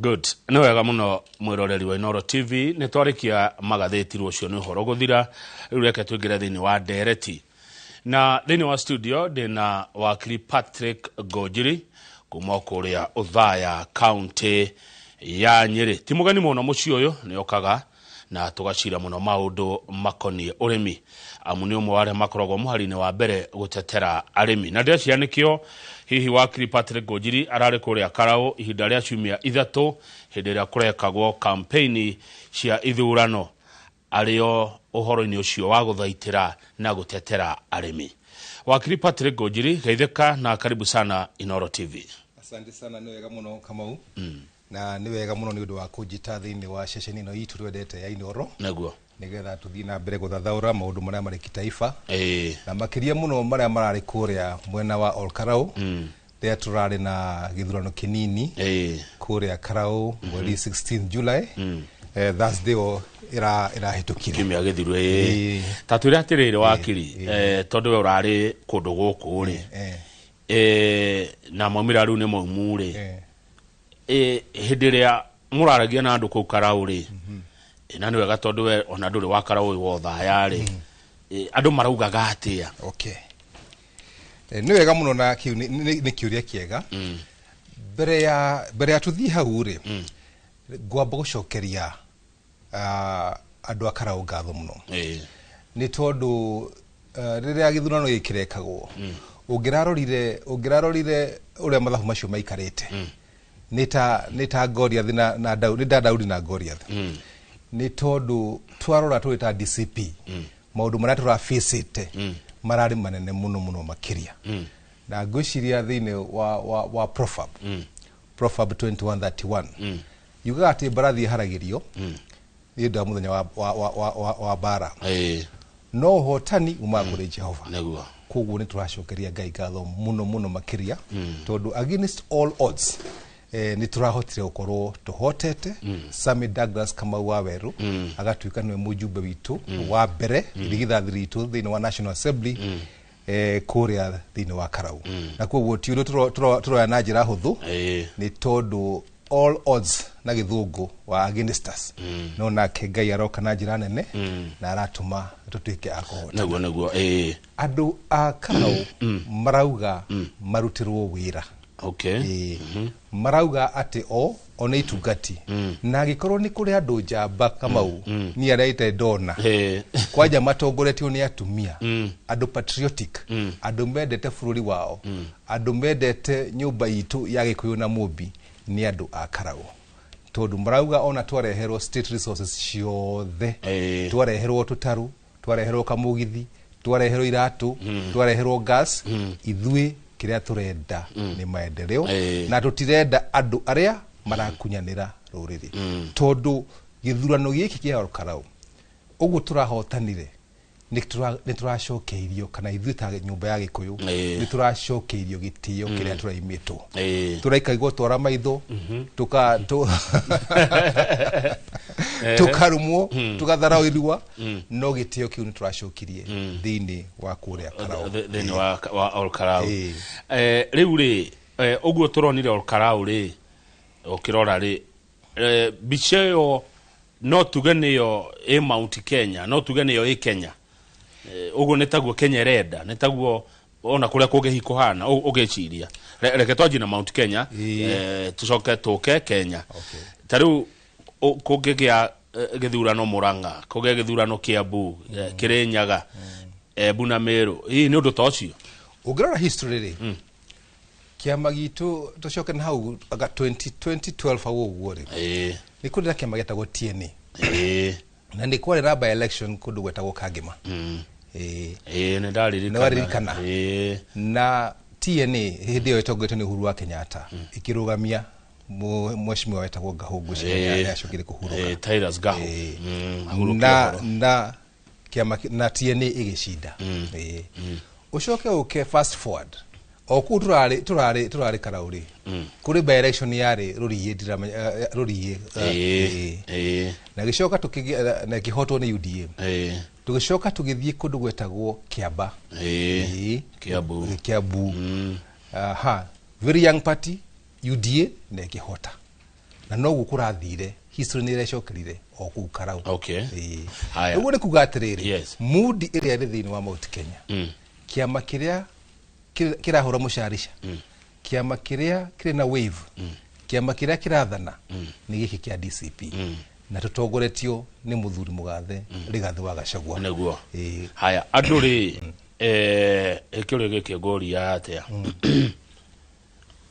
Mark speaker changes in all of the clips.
Speaker 1: Good, nĩ wega mũno mwĩroreri wa Inooro TV, nĩ twarĩkia magathĩti, rũcio nĩ ũhoro gũthira. Rĩu reke tũingĩre thĩinĩ wa ndereti, na thĩinĩ wa studio ndĩna wakiri Patrick Ngonjiri kuma kũrĩa Ũthaya, kaunti ya Nyĩrĩ. Ti mũgeni mũno mũciĩ ũyũ, nĩ okaga na tũgacira mũno maũndũ makoniĩ ũrĩmi, amu nĩ ũmwe wa arĩa makoragwo mũhari-inĩ wa mbere gũtetera arĩmi, na ndĩreciria nĩkĩo hihi wakiri Patrick Ngonjiri ararĩ kũrĩa Karaũ ihinda rĩa ciumia 3 hĩndĩ ĩrĩa kũrekagwo kampeini cia ithurano, arĩo ũhoro-inĩ ũcio wa gũthaitĩra na gũtetera arĩmi. Wakiri Patrick Ngonjiri, geithĩka na karibu sana Inooro TV.
Speaker 2: Asante sana, nĩ wega mũno Kamau, na nĩ wega mũno nĩ ũndũ wa kũnjĩta thĩinĩ wa ceceni ĩno itũ twendete ya Inooro, nĩgetha tũthiĩ na mbere gũthathaũra maũndũ marĩa marĩ kitaifa, na makĩria mũno marĩa mararĩ kũrĩa mwena wa Olkarau, rĩrĩa tũrarĩ na gĩthurano kĩnini kũrĩa Karau mweri 16 July, Thursday o ĩrahĩtũkire.
Speaker 1: Kiumia gĩthiru, ĩĩ. Ta twĩre atĩrĩrĩ wakiri, tondũ we ũrarĩ kũndũ gũkũ rĩ, na maumĩra rĩu nĩ maumu rĩ, hĩndĩ ĩrĩa mũraragia na andũ kũu Karau rĩ, na nĩ wega tondũ we ona ndũrĩ wa Karau, wĩ wa Othaya rĩ, andũ maraugaga atĩa?
Speaker 2: Okay. Nĩ wega mũno, na kĩu nĩ kĩũria kĩega. Mbere ya tũthiĩ hau rĩ, ngwamba gũcokeria andũ a Karau ngatho mũno, nĩ tondũ rĩrĩa gĩthurano gĩkĩ kĩrekagwo, ũngĩrarorire ũrĩa mathabu macio maikarĩte, nĩ ta Goliath na Daudi, nĩ ta Daudi na Goliath, nĩ tondũ twarora tũrĩ ta DCP, maũndũ marĩa tũrabĩcĩte mararĩ manene mũno mũno makĩria. Na ngwĩciria thĩinĩ wa Proverb 21:31 yugaga atĩ mbarathi ĩharagĩrio nĩ ũndũ wa mũthenya wa mbara, no ũhotani umaga kũrĩ Jehova. Koguo nĩ tũracokeria Ngai ngatho mũno mũno makĩria, tondũ against all odds nĩ tũrahotire gũkorwo tũhotete. Sammy Douglas Kamau wa Werũ agatuĩka nĩwe mũjumbe witũ wa mbere, irigithathi ritũ thĩinĩ wa National Assembly kũrĩa thĩinĩ wa Karau. Na koguo ti ũndũ tũroya na njĩra hũthũ, nĩ tondũ all odds na gĩthũngũ wa against us, no nake Ngai aroka na njĩra nene na aratũma tũtuĩke a kũhota.
Speaker 1: Nĩguo, ĩĩ.
Speaker 2: Andũ a Karau marauga marutĩrwo wĩra. Ĩĩ. Marauga atĩ o nĩ itungati, na angĩkorwo nĩ kũrĩ andũ njamba, Kamau, niĩ arĩa ite ndona kwanja matongoretio nĩ atumia, andũ patriotic, andũ mendete bũrũri wao, andũ mendete nyũmba itũ ya Gĩkũyũ na Mũmbi, nĩ andũ a Karau, tondũ marauga ona twareherwo state resources ciothe, twareherwo tũtarũ, twareherwo kamũgithi, twareherwo iratũ, twareherwo gas, ithuĩ kĩrĩa tũrenda nĩ maendeleo, na tũtirenda andũ arĩa marakunyanĩra rũrĩrĩ, tondũ gĩthurano gĩkĩ kĩa Karau ũguo tũrahotanire, nĩ tũracokeirio, kana ithuĩ ta nyũmba ya Gĩkũyũ nĩ tũracokeirio gĩtĩo kĩrĩa tũraimĩtwo. Tũraikaigwo twara maitho, tũkarumwo, tũgatharagĩrua, no gĩtĩo kĩu nĩ tũracokirie thĩinĩ wa kũrĩa Karau.
Speaker 1: Thĩinĩ wa Olkarau. Rĩu rĩ, ũguo tũronire Olkarau rĩ, ũkĩrora rĩ, mbica ĩyo no tuge nĩyo ĩ Mount Kenya, no tuge nĩyo ĩ Kenya. Ũguo nĩ taguo Kenya ĩrenda, nĩ taguo ona kũrĩa kũngĩ hihi kũhana ũgĩciria. Reke twanjie na Mount Kenya, tũcoke tũke Kenya. Ta rĩu kũngĩgĩa gĩthurano Murang'a, kũgĩe gĩthurano Kiambu, Kĩrĩnyaga, Embu na Meru, hihi nĩ ũndũ ta ũcio?
Speaker 2: Ũngĩrora history rĩ, kĩama gitũ, tũcoke na hau anga 20 2012 hau ũguo rĩ, nĩ kũrĩ na kĩama gĩtagwo TNA, na nĩ kwarĩ na by election kũndũ gwetagwo Kangema.
Speaker 1: Ĩĩ, nĩ ndaririkana.
Speaker 2: Nĩ waririkana?
Speaker 1: Ĩĩ.
Speaker 2: Na TNA hĩndĩ ĩyo ĩtongoretio nĩ Uhuru wa Kenyatta ĩkĩrũgamia mheshimiwa wetagwo Ngahũ, ngwĩciria nĩ acokire kũhurũka.
Speaker 1: Tirus Gahu. Ahurũkire
Speaker 2: Na
Speaker 1: ũhoro.
Speaker 2: Na kĩama na TNA ĩgĩcinda. Ũcoke ũke fast forward o kũu tũrarĩ Karau rĩ, kũrĩ by election yarĩ Rũriĩ, ndiramenya, Rũriĩ, na gĩcoka tũkĩgĩa na ĩkĩhotwo nĩ UDA. Tũgĩcoka tũgĩthiĩ kũndũ gwetagwo Kĩamba.
Speaker 1: Kiambu.
Speaker 2: Kiambu. Aha, very young party UDA na ĩkĩhota. Na noguo kũrathire, history nĩ ĩrecokerire o kũu Karau.
Speaker 1: Okay. Haya.
Speaker 2: Ũguo nĩ kuga atĩrĩrĩ,
Speaker 1: Yes.
Speaker 2: mood ĩrĩa ĩrĩ thĩinĩ wa Mount Kenya, kĩama kĩrĩa kĩrahũra mũcarica, kĩama kĩrĩa kĩrĩ na wave, kĩama kĩrĩa kĩrathana nĩ gĩkĩ kĩa DCP, na tũtongoretio nĩ mũthuri mũgathe Rigathĩ wa Gachagua.
Speaker 1: Nĩguo.
Speaker 2: Ĩĩ.
Speaker 1: Haya, andũ rĩ, kĩũria gĩkĩ ngũria atĩa,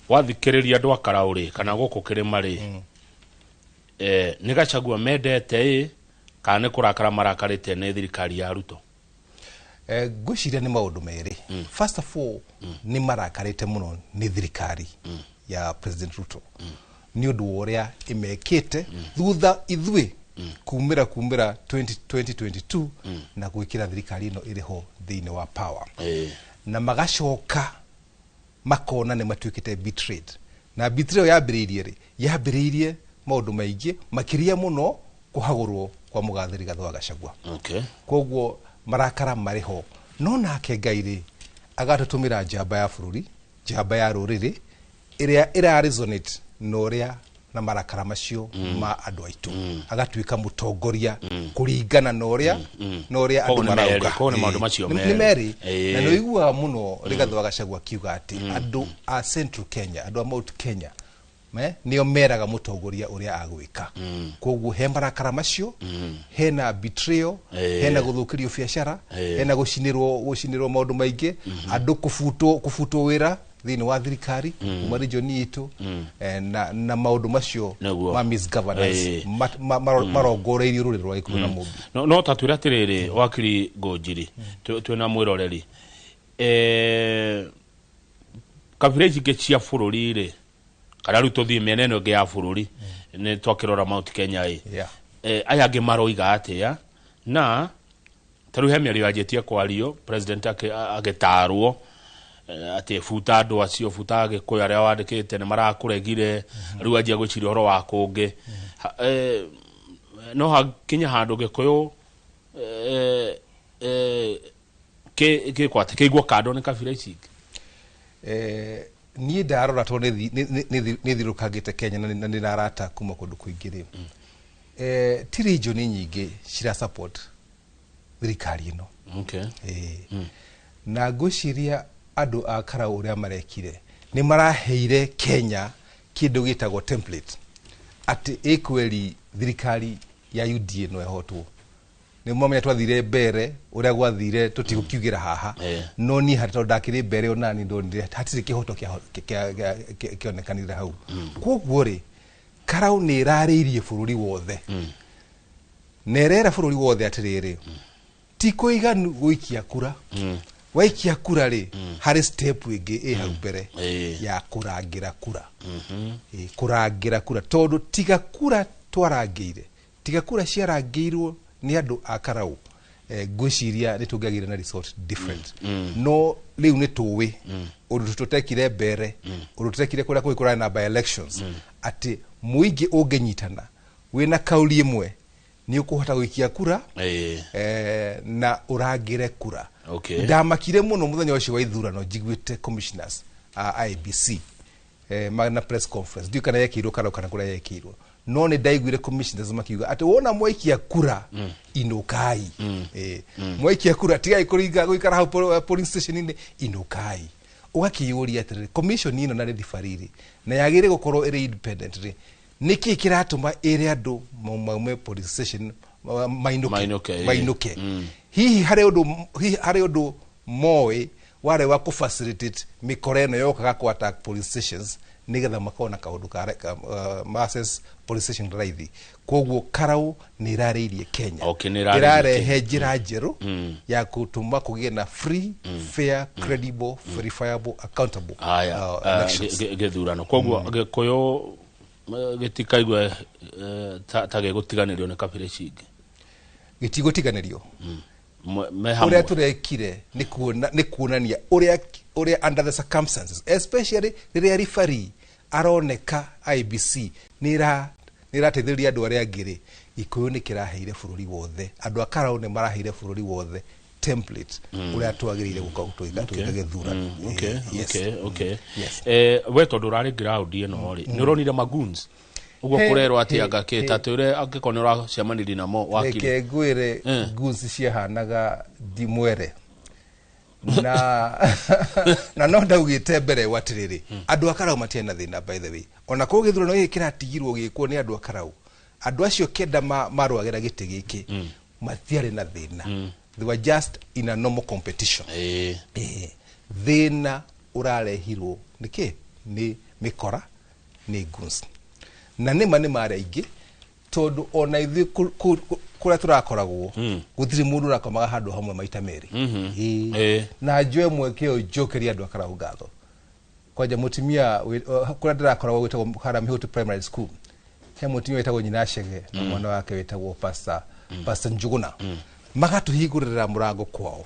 Speaker 1: wathikĩrĩria andũ a Karau rĩ, kana gũkũ kĩrĩma rĩ, nĩ Gachagua mendete ĩ, kana nĩ kũrakara marakarĩte nĩ thirikari ya Ruto?
Speaker 2: Ngwĩciria nĩ maũndũ merĩ. First of all, nĩ marakarĩte mũno nĩ thirikari ya President Ruto nĩ ũndũ wa ũrĩa ĩmekĩte thutha ithuĩ kumĩra 20, 2022 na gwĩkĩra thirikari ĩno ĩrĩ ho thĩinĩ wa power, na magacoka makona nĩ matuĩkĩte betrayed. Na betrayal yambĩrĩirie rĩ? Yambĩrĩirie maũndũ maingĩ, makĩria mũno kũhagũrwo kwa mũgathe Rigathĩ wa Gachagua. Koguo marakara marĩ ho, no nake Ngai rĩ, agatũtũmĩra njamba ya bũrũri, njamba ya rũrĩrĩ, ĩrĩa ĩra resonate na ũrĩa na marakara macio ma andũ aitũ, agatuĩka mũtongoria kũringana na ũrĩa
Speaker 1: Koguo
Speaker 2: andũ
Speaker 1: nĩ
Speaker 2: marauga.
Speaker 1: merĩ, koguo nĩ maũndũ macio
Speaker 2: Nĩ
Speaker 1: merĩ.
Speaker 2: merĩ. Na nĩ ũiguaga mũno Rigathĩ wa Gachagua akiuga atĩ andũ a Central Kenya, andũ a Mount Kenya nĩo meraga mũtongoria ũrĩa agwĩka. Koguo he marakara macio, hena betrayal, hena gũthũkĩrio biacara, hena gũcinĩrwo maũndũ maingĩ, andũ kũbutwo wĩra thĩinĩ wa thirikari kuma region itũ, na maũndũ macio ma misgovernance marongoreirio rũrĩrĩ rwa Gĩkũyũ na Mũmbi.
Speaker 1: No ta twĩre atĩrĩrĩ, wakiri Ngũnjiri, twĩna mwĩroreri, kabira ici ingĩ cia bũrũri rĩ, kana rĩu tũthiĩ mĩena ĩno ĩngĩ ya bũrũri, nĩ twakĩrora Mount Kenya ĩ, aya angĩ maroiga atĩa? Na ta rĩu he mĩario yanjĩtie kwario, president agĩtarwo atĩ buta andũ acio, buta Agĩkũyũ arĩa wandĩkĩte nĩ marakũregire. Rĩu anjia gwĩciria ũhoro wa kũngĩ. No hakinya handũ Gĩkũyũ gĩkwate kĩigwo kando nĩ kabira ici ingĩ?
Speaker 2: Niĩ ndarora, tondũ nĩ thiũrũkangĩte Kenya na nĩ narata kuma kũndũ kũingĩ rĩ, ti region nyingĩ cira support thirikari ĩno. Na ngwĩciria andũ a Karau ũrĩa marekire nĩ maraheire Kenya kĩndũ gĩtagwo template, atĩ ĩ kweri thirikari ya UDA no ĩhotwo. Nĩ mamenya twathire mbere ũrĩa gwathire, tũtigũkiugĩra haha. No niĩ harĩ, tondũ ndakĩrĩ mbere onani ndonire hatirĩ kĩhoto kĩonekanire hau. Koguo rĩ, Karau nĩ ĩrarĩirie bũrũri wothe na ĩrera bũrũri wothe atĩrĩrĩ, ti kũiganu gũikia kura. Waikia kura rĩ, harĩ step ĩngĩ ĩ hau mbere ya kũrangĩra kura. Kũrangĩra kura, tondũ tiga kura twarangĩire, tiga kura ciarangĩirwo nĩ andũ a Karau, ngwĩciria nĩ tũngĩagĩire na result different. No rĩu nĩ tũĩ ũndũ tũtekire mbere, ũndũ tũtekire kũrĩa kũngĩ kũrarĩ na by elections, atĩ mũingĩ ũngĩnyitana wĩna kauri ĩmwe nĩ ũkũhota gũikia kura na ũrangĩre kura. Ndamakire mũno mũthenya ũcio wa ithurano njiguĩte commissioners a IEBC na press conference, ndiũ kana yekĩirwo kana kũrĩa yekĩirwo, no nĩ ndaiguire commissioners makiuga atĩ wona mwaikia kura, inũkai. Mwaikia kura, tigai kũringa gũikara hau polling station-inĩ, inũkai. Ũgakĩyũria atĩrĩrĩ, commission ĩno na referee rĩ, na yagĩrĩire gũkorwo ĩrĩ independent rĩ, nĩkĩ kĩratũma ĩre andũ maume police station mainũke?
Speaker 1: Mainũke, ĩĩ.
Speaker 2: Mainũke. Hihi harĩ ũndũ moĩ warĩ wa kũ-facilitate mĩkora ĩno yokaga kũ attack police stations, nĩgetha makorwo na kaũndũ ka access police station raithi? Koguo Karau nĩ ĩrarĩirie Kenya.
Speaker 1: Okay, nĩ ĩrarĩirie.
Speaker 2: Ĩrarehe njĩra njerũ ya gũtũma kũgĩe na free, fair, credible, verifiable, accountable
Speaker 1: Haya,
Speaker 2: elections.
Speaker 1: Gĩthurano. Koguo Gĩkũyũ gĩtikaigwe ta gĩgũtiganĩrio nĩ kabira ici ingĩ?
Speaker 2: Gĩtigũtiganĩrio.
Speaker 1: Me
Speaker 2: Ũrĩa
Speaker 1: hamwe.
Speaker 2: Tũrekire nĩ kuonania ũrĩa under the circumstances, especially rĩrĩa referee aroneka IEBC nĩ ĩrateithĩrĩria andũ arĩa angĩ rĩ, Gĩkũyũ nĩ kĩraheire bũrũri wothe, andũ a Karau nĩ maraheire bũrũri wothe template ũrĩa twagĩrĩire gũkorwo tũgĩka gĩthurano.
Speaker 1: We tondũ ũrarĩ ground ĩno rĩ, nĩ ũronire magoons? Ũguo
Speaker 2: He,
Speaker 1: kũrerwo atĩ
Speaker 2: he,
Speaker 1: anga kĩ
Speaker 2: he.
Speaker 1: ta twĩre angĩkorwo nĩ ũracemanirie namo wakiri.
Speaker 2: Reke ngwĩre, goons ciahanaga ndimwere na no ndaugĩte mbere ũ atĩrĩrĩ, andũ a Karau matiarĩ na thĩna. By the way, ona korwo gĩthurano gĩkĩ kĩratigirwo gĩkwo nĩ andũ a Karau, andũ acio kenda marũagĩra gĩtĩ gĩkĩ matiarĩ na thĩna. They were just in a normal competition. Thĩna ũrarehirwo nĩkĩ? Nĩ mĩkora, nĩ goons, na nĩma nĩ marĩ aingĩ, tondũ ona ithuĩ kũrĩa tũrakoragwo gũtirĩ mũndũ ũrakomaga handũ hamwe maita merĩ. Na njoe mweke ũyũ njokerie andũ a Karau ngatho. Kwanja mũtumia kũrĩa ndĩrakoragwo gwĩtagwo Kara Mĩhũti Primary School, he mũtumia wĩtagwo Nyina Chege na mwana wake wĩtagwo Pastor Njuguna, magatũhingũrĩra mũrango kwao,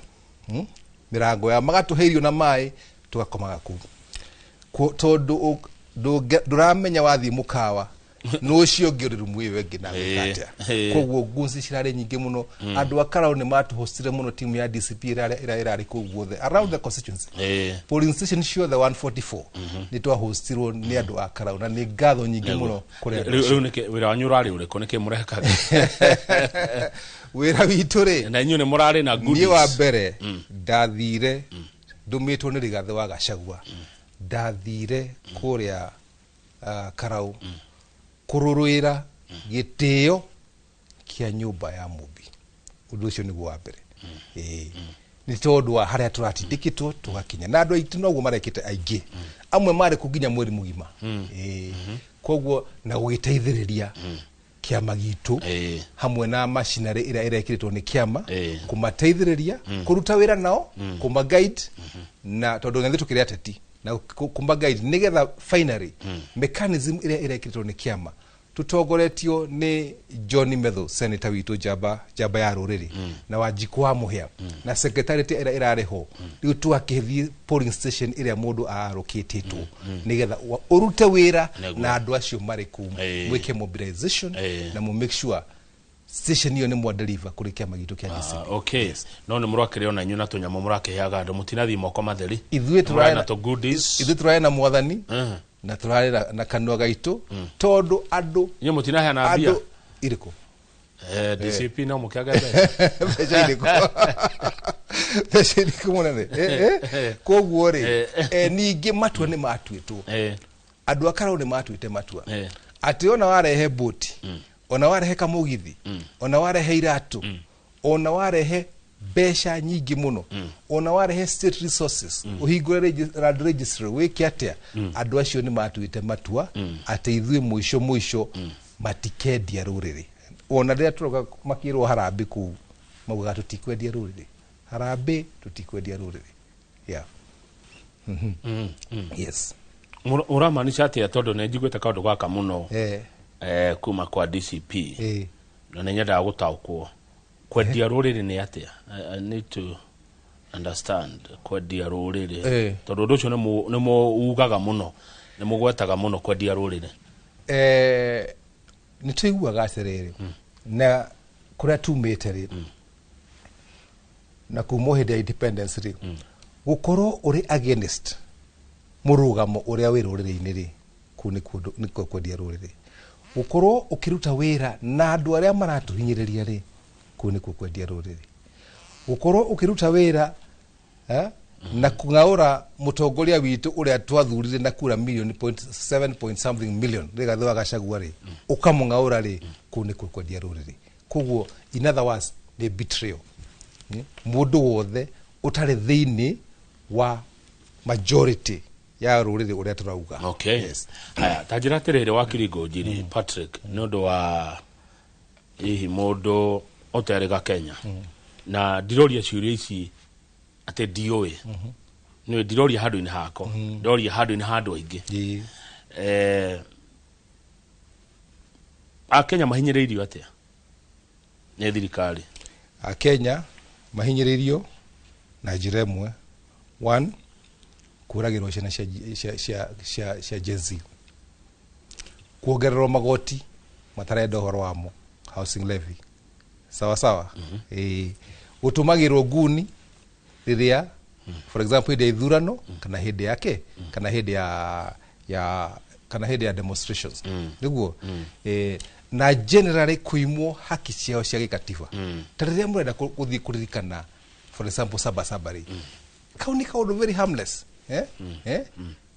Speaker 2: Mĩrango yao, magatũhe irio na maĩ, tũgakomaga kũu. Tondũ ndũramenya wathiĩ mũkawa nũ ũcio ũngĩ ũrĩ rumu ĩyo ĩngĩ na gwĩka atĩa. Koguo goons cirarĩ nyingĩ mũno. Andũ a Karau nĩ matũhostire mũno. Timu ya DCP ĩrĩa ĩrarĩ kũu guothe around the constituency, polling station ciothe 144 nĩ twahostirwo nĩ andũ a Karau, na nĩ ngatho nyingĩ mũno kũrĩ andũ
Speaker 1: Rĩu
Speaker 2: acio.
Speaker 1: Rĩu nĩkĩ wĩra wanyu ũrarĩ ũrĩkũ? Nĩkĩ mũrekaga?
Speaker 2: Wĩra witũ rĩ,
Speaker 1: Na inyuĩ nĩ mũrarĩ na
Speaker 2: niĩ
Speaker 1: goodies.
Speaker 2: Wa mbere ndathire ndũmĩtwo nĩ Rigathĩ wa Gachagua, ndathire kũrĩa Karau kũrũrũĩra gĩtĩo kĩa nyũmba ya Mũmbi. Ũndũ ũcio nĩguo wa mbere. Ĩĩ. Nĩ tondũ wa harĩa tũratindĩkĩtwo tũgakinya na andũ aitũ noguo marekĩte, aingĩ amwe marĩ kũ nginya mweri mũgima. Ĩĩ. Koguo na gũgĩteithĩrĩria kĩama gitũ hamwe na machinery ĩrĩa ĩrekĩrĩtwo nĩ kĩama, kũmateithĩrĩria kũruta wĩra nao, kũma guide, na tondũ ithuĩ tũkĩrĩ ateti, na kũma guide nĩgetha finally mechanism ĩrĩa ĩrekĩrĩtwo nĩ kĩama tũtongoretio nĩ John Methu, senator witũ, njamba njamba ya rũrĩrĩ, na Wanjikũ wa Mũhĩa na secretariat ĩrĩa ĩrarĩ ho, rĩu twakĩthiĩ polling station ĩrĩa mũndũ arũkĩtĩtwo nĩgetha ũrute wĩra na andũ acio marĩ kũu, mwĩke mobilization na mu make sure station ĩyo nĩ mwa deliver kũrĩ kĩama gitũ kĩa DCP.
Speaker 1: Ah, okay, no nĩ mũrakĩrĩ ona inyuĩ na tũnyamũ mũrakĩheaga andũ, mũtinathiĩ moko matheri.
Speaker 2: Ithuĩ
Speaker 1: Mũrarĩ na tũ goodies.
Speaker 2: Ithuĩ tũrarĩ na mwathani na tũrarĩ na kanua gaitũ, tondũ andũ
Speaker 1: Inyuĩ mũtinaheana mbia?
Speaker 2: Andũ irĩkũ?
Speaker 1: DCP no mũkĩage mbeca.
Speaker 2: Mbeca irĩkũ? Mbeca irĩkũ, mũnene? Koguo rĩ, ningĩ matua nĩ matuĩtwo. Andũ a Karau nĩ matuĩte matua atĩ ona warehe mbũti, ona warehe kamũgithi, ona warehe iratũ, ona warehe mbeca nyingĩ mũno, ona warehe state resources, ũhingũre land registry, wĩke atĩa, andũ acio nĩ matuĩte matua atĩ ithuĩ mũico mũico matikendia rũrĩrĩ. Ona rĩrĩa tũroka makĩrwo harambĩ kũu, maugaga tũtikwendia rũrĩrĩ, harambĩ, tũtikwendia rũrĩrĩ, yeah. Yes.
Speaker 1: Ũramaanisha atĩa? Tondũ nĩ njiguĩte kaũndũ gaka mũno kuma kwa DCP na nĩ nyendaga gũtaũkwo kwendia rũrĩrĩ nĩ atĩa. I need to understand kwendia rũrĩrĩ, tondũ ũndũ ũcio nĩ mũugaga mũno, nĩ mũgwetaga mũno kwendia rũrĩrĩ.
Speaker 2: Nĩ tũiguaga atĩrĩrĩ, na kũrĩa tumĩte rĩ, na kuma hĩndĩ ya independence rĩ, gũkorwo ũrĩ against mũrũgamo ũrĩa wĩ rũrĩrĩ-inĩ rĩ, kũu nĩkuo kwendia rũrĩrĩ. Gũkorwo ũkĩruta wĩra na andũ arĩa maratũhinyĩrĩria rĩ, kũu nĩkuo kwendia rũrĩrĩ. Gũkorwo ũkĩruta wĩra na kũng'aũra mũtongoria witũ ũrĩa twathurire na kura million point seven point something million, Rigathĩ wa Gachagua rĩ, ũkamũng'aũra rĩ, kũu nĩkuo kwendia rũrĩrĩ. Koguo in other words nĩ betrayal. Mũndũ wothe ũtarĩ thĩinĩ wa majority ya rũrĩrĩ ũrĩa tũrauga.
Speaker 1: Okay.
Speaker 2: Yes.
Speaker 1: Haya, ta njĩra atĩrĩrĩ, wakiri Ngũnjiri Patrick, nĩ ũndũ wa hihi mũndũ ũterĩga Kenya, na ndiroria ciũria ici atĩ ndiũĩ, nĩ ndiroria handũ-inĩ hakwa, ndiroria handũ-inĩ ha andũ aingĩ. Akenya mahinyĩrĩirio atĩa nĩ thirikari?
Speaker 2: Akenya mahinyĩrĩirio na njĩra ĩmwe. One, kũragĩrwo ciana cia Gen Z, kuongererwo magoti matarenda ũhoro wamo, housing levy, sawa sawa. Ĩĩ, gũtũmagĩrwo nguni rĩrĩa, for example, hĩndĩ ya ithurano, kana hĩndĩ yake, kana hĩndĩ ya kana hĩndĩ ya demonstrations nĩguo na generally kuimwo haki ciao cia gĩkatiba. Ta rĩrĩa mũrenda gũthiĩ kũririkana for example Sabasaba rĩ, kau nĩ kaũndũ very harmless, eh? Eh?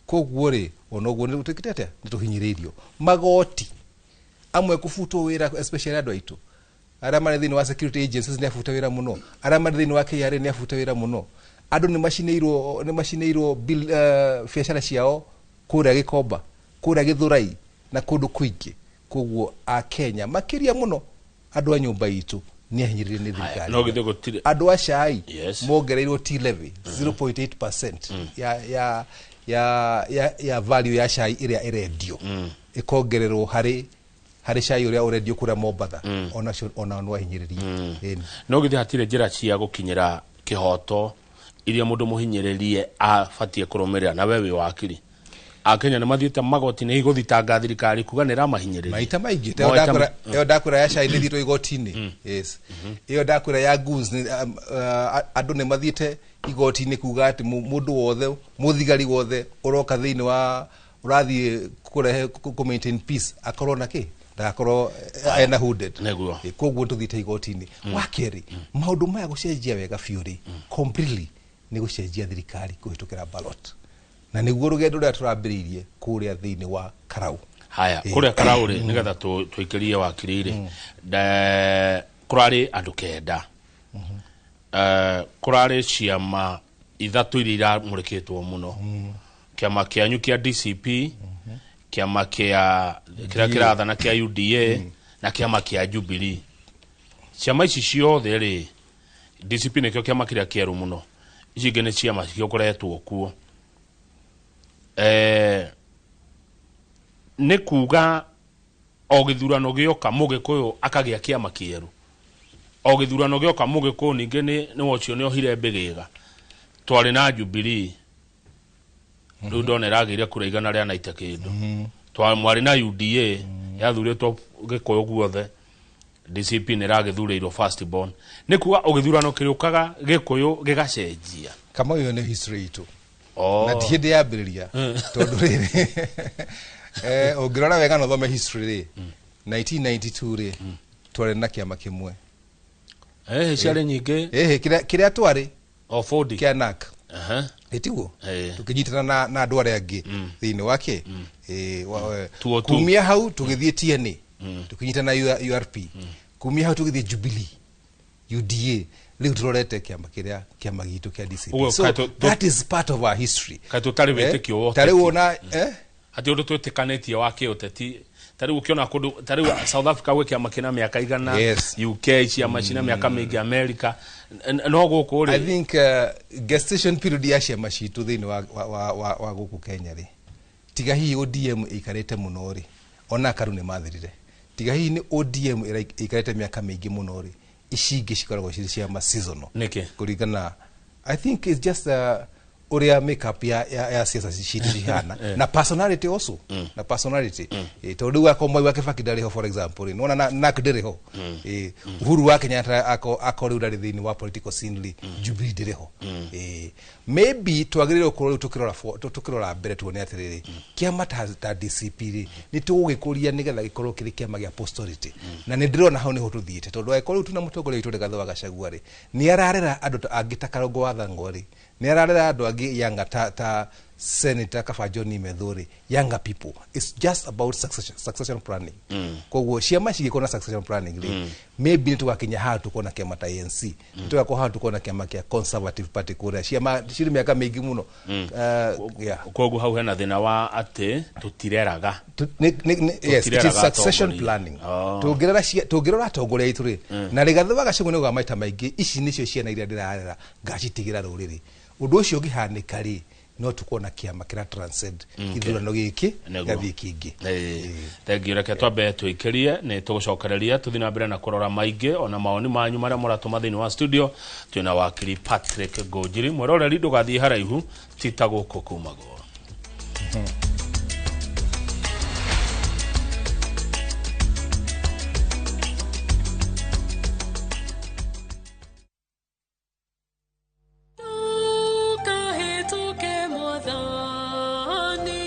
Speaker 2: Koguo rĩ, ona ũguo nĩ twĩkĩte atĩa, nĩ tũhinyĩrĩirio. Magoti amwe kũbutwo wĩra, especially andũ aitũ arĩa marĩ thĩinĩ wa security agencies nĩ abute wĩra mũno, arĩa marĩ thĩinĩ wa KRA nĩ abute wĩra mũno. Andũ nĩ macinĩirwo biacara ciao kũrĩa Gĩkomba, kũrĩa Gĩthũrai na kũndũ kũingĩ. Koguo Akenya makĩria mũno andũ a nyũmba itũ nĩ ahinyĩrĩrie nĩ thirikari.
Speaker 1: No githĩ gũtirĩ
Speaker 2: Andũ a cai mongereirwo tea levy 0.8% ya value ya cai ĩrĩa ĩrendio, ĩkongererwo harĩ cai ũrĩa ũrendio kũrĩa Mombatha. Onacio onao nĩ ahinyĩrĩrie. Ĩni.
Speaker 1: No githĩ hatirĩ njĩra cia gũkinyĩra kĩhoto iria mũndũ mũhinyĩrĩrie abatiĩ kũrũmĩrĩra? Na we wĩ wakiri, Akenya nĩ mathiĩte magoti-inĩ gũthitanga thirikari kuga nĩ ĩramahinyĩrĩria?
Speaker 2: Maita maingĩ.
Speaker 1: Maita
Speaker 2: Ĩyo ndakwĩra ya cai nĩ thiĩtwo igoti-inĩ. Yes, ĩyo ndakwĩra ya goons nĩ, andũ nĩ mathiĩte igoti-inĩ kuga atĩ mũndũ wothe, mũthigari wothe ũroka thĩinĩ wa ũrathiĩ kũrehe kũ maintain peace akorwo na kĩ, ndagakorwo ena hooded. Koguo tũthiĩte igoti-inĩ. Wa kerĩ, maũndũ maya gũcenjia wega biũ rĩ, completely nĩ gũcenjia thirikari kũhĩtũkĩra ballot, na nĩguo rũgendo rũrĩa tũrambĩrĩirie kũrĩa thĩinĩ wa Karau.
Speaker 1: Haya, kũrĩa Karau rĩ, nĩgetha tũikĩrie wakiri rĩ, kũrarĩ andũ 9. Kũrarĩ ciama ithatũ iria iramũrĩkĩtwo mũno, kĩama kĩanyu kĩa DCP, kĩama kĩa kĩrĩa kĩrathana kĩa UDA na kĩama kĩa Jubilee. Ciama ici ciothe rĩ, DCP nĩkĩo kĩama kĩrĩa kĩerũ mũno, ici ingĩ nĩ ciama cigĩkoretwo kuo. Nĩ kuga o gĩthurano gĩoka mũgĩkũyũ akagĩa kĩama kĩerũ, o gĩthurano gĩoka mũgĩkũyũ ningĩ nĩ ũcio nĩ ohire mbĩgĩga. Twarĩ na Jubilee, rĩu ndona ĩragĩire kura 190 kĩndũ. Mwarĩ na UDA yathurĩtwo gĩkũyũ guothe, DCP nĩ ĩragĩthurĩirwo first born. Nĩ kuga o gĩthurano kĩrĩũkaga gĩkũyũ gĩgacenjia?
Speaker 2: Kamau, ĩyo nĩ history itũ na ti hĩndĩ yambĩrĩria, tondũ rĩrĩ, ũngĩrora wega na ũthome history rĩ, 1992 rĩ, twarĩ na kĩama kĩmwe.
Speaker 1: Ciarĩ nyingĩ.
Speaker 2: Ĩhĩ, kĩrĩa twarĩ
Speaker 1: o 40
Speaker 2: kĩa NAC. Ĩtiguo tũkĩnyitana na andũ arĩa angĩ thĩinĩ wake.
Speaker 1: 202.
Speaker 2: Kumia hau tũgĩthiĩ TNA, tũkĩnyitana na URP. Kumia hau tũgĩthiĩ Jubilee, UDA, rĩu tũrorete kĩama kĩrĩa kĩama gitũ kĩa DCP.
Speaker 1: Ũguo
Speaker 2: So that is part of our history.
Speaker 1: Kaĩ tũtarĩ wĩtĩkio wa
Speaker 2: Ta rĩu
Speaker 1: ũteti?
Speaker 2: ona
Speaker 1: Hati ũndũ twĩtĩkanĩtie wa kĩũteti. Ta rĩu ũkĩona kũndũ ta rĩu South Africa gwĩ kĩama kĩna mĩaka 100, UK ciama cina mĩaka mĩingĩ, America. No gũkũ
Speaker 2: I
Speaker 1: rĩ?
Speaker 2: think gestation period ya ciama citũ thĩinĩ wa gũkũ Kenya rĩ, tiga hihi ODM ĩikarĩte mũno rĩ, ona KANU nĩ mathirire, tiga hihi nĩ ODM ĩikarĩte mĩaka mĩingĩ mũno rĩ, ici ingĩ cikoragwo cirĩ ciama seasonal.
Speaker 1: Nĩkĩ?
Speaker 2: Kũringana, I think it's just ũrĩa makeup ya siasa citũ cihana na personality also, na personality. Tondũ rĩu akorwo Mwai wa Kibaki ndarĩ ho, for example rĩ, nĩwona NARC ndĩrĩ ho. Uhuru wa Kenyatta ako rĩu ndarĩ thĩinĩ wa political scene rĩ, Jubilee ndĩrĩ ho. Maybe twagĩrĩirwo gũkorwo rĩu tũkĩrora mbere tuone atĩrĩrĩ, kĩama ta DCP rĩ, nĩ tũgũgĩkũria nĩgetha gĩkorwo kĩrĩ kĩama gĩa posterity. Na nĩ ndĩrona hau nĩho tũthiĩte, tondũ angĩkorwo rĩu tuna mũtongoria witũ Rigathĩ wa Gachagua rĩ, nĩ ararera andũ ta angĩ ta Karũngũ wa Thang'wa rĩ, nĩ ararera andũ angĩ younger ta Senator Kaba John Methu rĩ, younger people. It's just about succession planning. Koguo ciama cigĩkorwo na succession planning rĩ, maybe nĩ tũgakinya haha tukona kĩama ta ANC, nĩ tũgakorwo haha tukona kĩama kĩa Conservative Party kũrĩa ciama cirĩ mĩaka mĩingĩ mũno. Yeah.
Speaker 1: Koguo hau hena thĩna wa atĩ tũtireraga.
Speaker 2: Yes, it is
Speaker 1: Tũtireraga
Speaker 2: succession
Speaker 1: atongoria.
Speaker 2: planning.
Speaker 1: Oh.
Speaker 2: Tũngĩrora atongoria aitũ rĩ, na Rigathĩ wa Gachagua nĩ ugaga maita maingĩ, ici nĩcio ciana iria ndĩrarera ngacitigĩra rũrĩrĩ. Ũndũ ũcio ũngĩhanĩka rĩ, no tukona kĩama kĩra transcend gĩthurano gĩkĩ gĩgathiĩ kĩngĩ.
Speaker 1: Thengiũ. Reke twambe twĩkĩrie, nĩ tũgũcokereria tũthiĩ na mbere na kũrora maingĩ ona mawoni manyu marĩa mũratũma thĩinĩ wa studio. Twĩna wakiri Patrick Ngũnjiri. Mwĩroreri, ndũgathiĩ haraihu, ti ta gũkũ kumagwo.
Speaker 3: Ndũkahĩtũke Mwathani,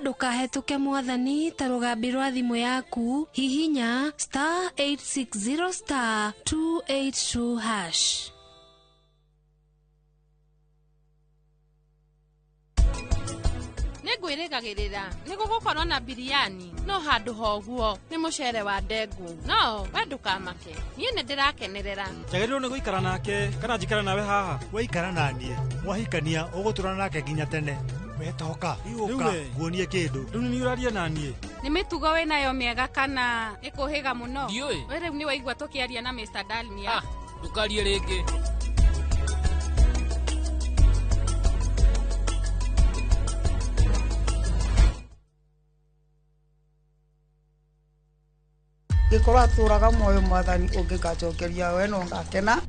Speaker 3: Ndũkahĩtũke mwathani ta rũgambi rwa thimũ yaku. Hihinya star 860 star 282 hash.
Speaker 4: Nĩngwĩrĩgagĩrĩra nĩ gũgũkorwo na biriani no handũ hoguo nĩ mũcere wa ndengũ no we ndũkamake niĩ nĩ ndĩrakenerera.
Speaker 5: Njagĩrĩirwo nĩ gũikara nake kana njikare nawe haha?
Speaker 6: Waikara naniĩ mwahikania ũgũtũra nake nginya tene. Wetoka ũka nguonie kĩndũ.
Speaker 5: Rĩu nĩ ũraria naniĩ?
Speaker 4: Nĩ mĩtugo wĩnayo mĩega kana ĩkũhĩga mũno? We rĩu nĩ waigua tũkĩaria na Mr. Dalmia.
Speaker 7: Ndũkarie rĩngĩ.
Speaker 8: Gĩkorwo atũraga muoyo mwathani ũngĩgacokeria we no ngakena.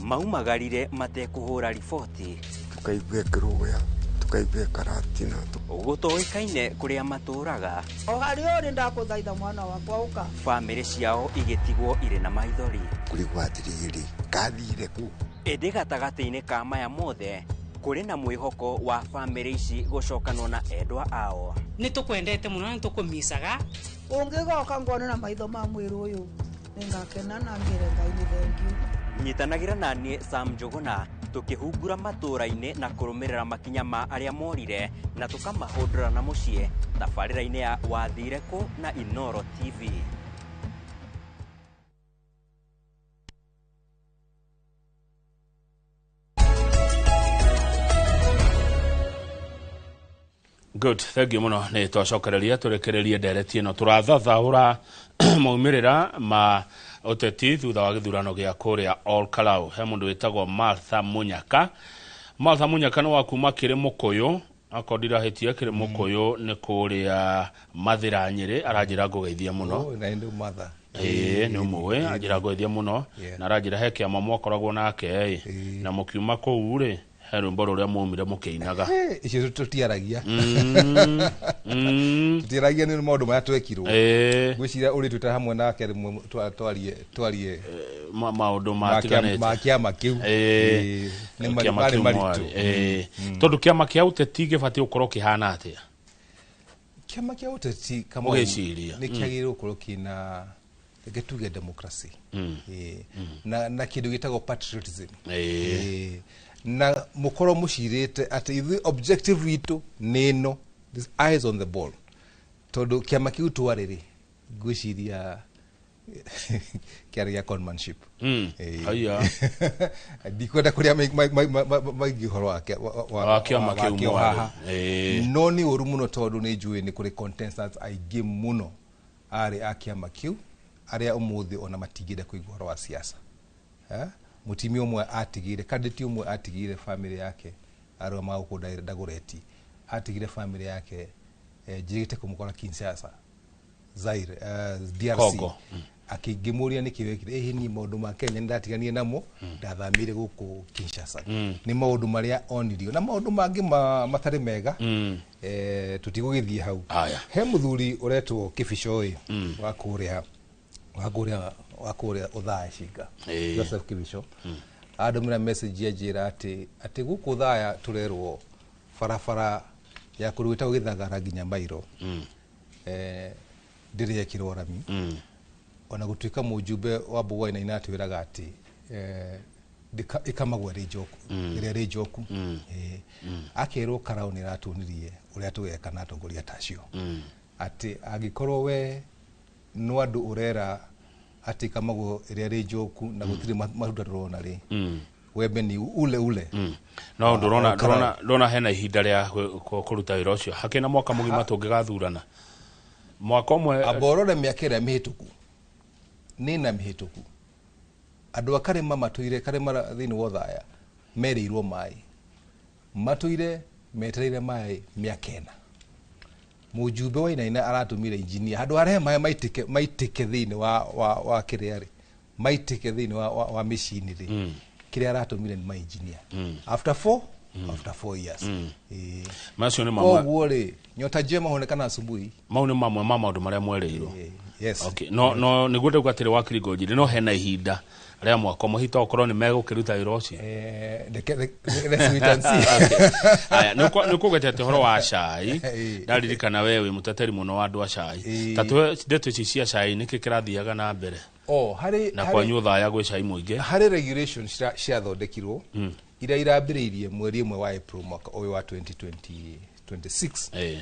Speaker 9: Maumagarire matekũhũra riboti.
Speaker 10: Tukaigua kĩrũgũya, tukaigua karatina.
Speaker 9: Gũtoĩkaine kũrĩa matũraga.
Speaker 8: O harĩa ũrĩ ndakũthaitha mwana wakwa ũka.
Speaker 9: Bamĩrĩ ciao igĩtigwo irĩ na maithori.
Speaker 10: Kũrigwo atĩrĩrĩ, kathire kũ?
Speaker 9: Ĩndĩ gatagatĩ-inĩ ka maya mothe kũrĩ na mwĩhoko wa bamĩrĩ ici gũcokanwo na endwa ao.
Speaker 11: Nĩ tũkwendete mũno na nĩ tũkũmicaga.
Speaker 8: Ũngĩgoka ngone na maitho ma mwĩrĩ ũyũ nĩngakena na ngĩre Ngai nĩ thengiũ.
Speaker 9: Nyitanagĩra na niĩ Sam Njũgũna tũkĩhungura matũũra-inĩ na kũrũmĩrĩra makinya ma arĩa morire na tũkamahũndũra na mũciĩ tabarĩra-inĩ ya Wathire Kũ na Inooro TV.
Speaker 1: Good, thank you muno. Nĩ twacokereria tũrekererie ndereti ĩno tũrathathaũra maumĩrĩra ma ũteti thutha wa gĩthurano gĩa kũrĩa Ol Kalou. He mũndũ wĩtagwo Martha Munyaka. Martha Munyaka nĩ wa kuma Kĩrĩmũkũyũ, akorwo ndirahĩtia Kĩrĩmũkũyũ nĩ kũrĩa Mathĩra Nyĩrĩ, aranjĩra ngũgeithia mũno.
Speaker 2: Na nĩ Martha.
Speaker 1: Ĩĩ nĩ ũmũĩ, anjĩra ngũgeithia mũno na aranjĩra he kĩama mwakoragwo nake ĩ na mũkiuma kũu rĩ he rwĩmbo rũrĩa mwaumire mũkĩinaga.
Speaker 2: Icio tũtiaragia. Tũtiaragia nĩ maũndũ marĩa twekirwo. Ngwĩciria ũrĩ twĩta hamwe nake rĩmwe twarie
Speaker 1: maũndũ matiganĩte
Speaker 2: ma kĩama kĩu. Nĩ marĩ maritũ.
Speaker 1: Tondũ kĩama kĩa ũteti gĩbatiĩ gũkorwo kĩhana atĩa?
Speaker 2: Kĩama kĩa ũteti Kamau nĩ kĩagĩrĩirwo gũkorwo kĩna reke tuge democracy. Na kĩndũ gĩtagwo patriotism. Na mũkorwo mũcirĩte atĩ ithuĩ objective witũ nĩ ĩno, this eyes on the ball. Tondũ kĩama kĩu twarĩ rĩ, ngwĩciria kĩarĩ gĩa conmanship.
Speaker 1: Haiya.
Speaker 2: Ndikwenda kũrĩa maingĩ ũhoro
Speaker 1: wa kĩama kĩu
Speaker 2: haha. No nĩ ũru mũno tondũ nĩ njũĩ nĩ kũrĩ contestants aingĩ mũno arĩ a kĩama kĩu arĩa ũmũthĩ ona matingĩenda kũigua ũhoro wa siasa. Mũtumia ũmwe atigire, candidate ũmwe atigire family yake arũgamaga gũkũ Dagoretti, atigire family yake njĩrĩgĩte kũmũkora Kinshasa, Zaire, DRC.
Speaker 1: Congo.
Speaker 2: Akĩngĩmũria nĩkĩ wekire, ĩhĩ niĩ maũndũ ma Kenya nĩndatiganire namo, ndathamĩire gũkũ Kinshasa. Nĩ maũndũ marĩa onirio na maũndũ mangĩ matarĩ mega. Tũtigũgĩthiĩ hau. He mũthuri ũretwo Kĩbico ĩ, wa kũrĩa Othaya Cinga, Joseph Kĩbico, andũmĩra message anjĩra atĩ gũkũ Othaya tũrerwo barabara ya kũndũ gwĩtagwo Gĩthagara nginya Mairo ndĩrĩ yekĩrwo rami. Ona gũtuĩka mũjumbe wa Mbũgua Wainaina atwĩraga atĩ ĩkamagwo ĩrĩ njoku, ĩrĩa ĩrĩ njoku. Akerwo Karau nĩ aratuonirie ũrĩa tũgeka na atongoria ta acio, atĩ angĩkorwo we no andũ ũrera atĩ ĩkamagwo ĩrĩa ĩrĩ njoku na gũtirĩ matunda tũrona rĩ, wembe ni ule ule.
Speaker 1: No ndũrona hena ihinda rĩa kũruta wĩra ũcio hakĩrĩ na mwaka mũgima tũngĩgathurana mwaka ũmwe.
Speaker 2: Amba ũrore mĩaka ĩrĩa mĩhĩtũku, nĩ na mĩhĩtũku andũ a Karĩma matũire Karĩma thĩinĩ wa Othaya merĩirwo maĩ, matũire metereire maĩ mĩaka ĩna. Mũjumbe wa Wainaina aratũmire engineer handũ harĩa maĩ maitĩke thĩinĩ wa kĩrĩa rĩ, maitĩke thĩinĩ wa mĩciĩ-inĩ rĩ, kĩrĩa aratũmire nĩ ma engineer after 4 years.
Speaker 1: Macio nĩ mamwe.
Speaker 2: Koguo rĩ, nyota njema huonekana asubuhi.
Speaker 1: Mau nĩ mamwe ma maũndũ marĩa mwerĩirwo.
Speaker 2: Yes.
Speaker 1: Okay. No nĩguo ndauga atĩrĩ wakiri Ngũnjiri, no hena ihinda Rĩa mwaka ũmwe hihi okorwo nĩ megũkĩruta wĩra ũcio.
Speaker 2: Let's wait and see.
Speaker 1: Okay. Aya, nĩ ũkũgwetete ũhoro wa cai, ndaririkana we wĩ mũteteri mũno wa andũ a cai. Ta tũhe ndeto ici cia cai, nĩkĩ kĩrathiaga na mbere?
Speaker 2: Oh, harĩ
Speaker 1: Na kwanyu Othaya gwĩ cai mũingĩ.
Speaker 2: Harĩ regulation ciathondekirwo iria irambĩrĩirie mweri ĩmwe wa April mwaka ũyũ wa 2026,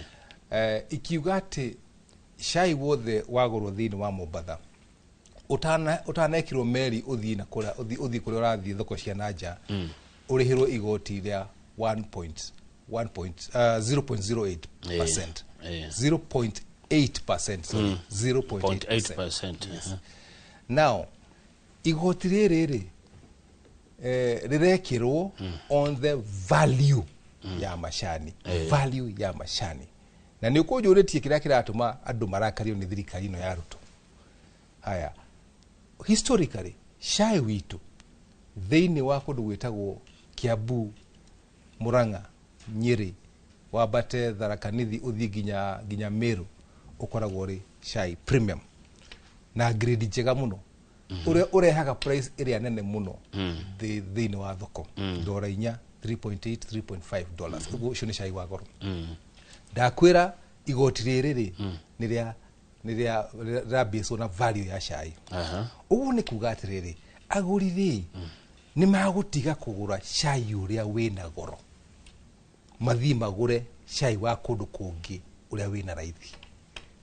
Speaker 2: ikiuga atĩ cai wothe wagũrwo thĩinĩ wa Mombatha ũtanekĩrwo meri ũthiĩ na kũrĩa ũthiĩ kũrĩa ũrathiĩ thoko cia na nja, ũrĩhĩrwo igoti rĩa 0.08%. 0.8%, sorry, 0.8%.
Speaker 1: 0.8%.
Speaker 2: Yes. Now igoti rĩrĩ rĩ rĩrekĩrwo on the value ya macani, value ya macani. Na nĩ ũkũnjũrĩtie kĩrĩa kĩratũma andũ marakario nĩ thirikari ĩno ya Ruto. Haya, historically cai witũ thĩinĩ wa kũndũ gwĩtagwo Kiambu, Murang'a, Nyĩrĩ, wambate Tharaka Nithi ũthiĩ nginya Meru, ũkoragwo ũrĩ cai premium na grade njega mũno, ũrĩa ũrehaga price ĩrĩa nene mũno thĩinĩ wa thoko, $4, 3.8, $3.5. Ũguo ũcio nĩ cai wa goro. Ndakwĩra igoti rĩrĩ rĩ nĩ rĩa rĩrambĩcwo na value ya cai. Ũguo nĩ kuga atĩrĩrĩ, agũri rĩ nĩ magũtiga kũgũra cai ũrĩa wĩna goro, mathiĩ magũre cai wa kũndũ kũngĩ ũrĩa wĩna raithi.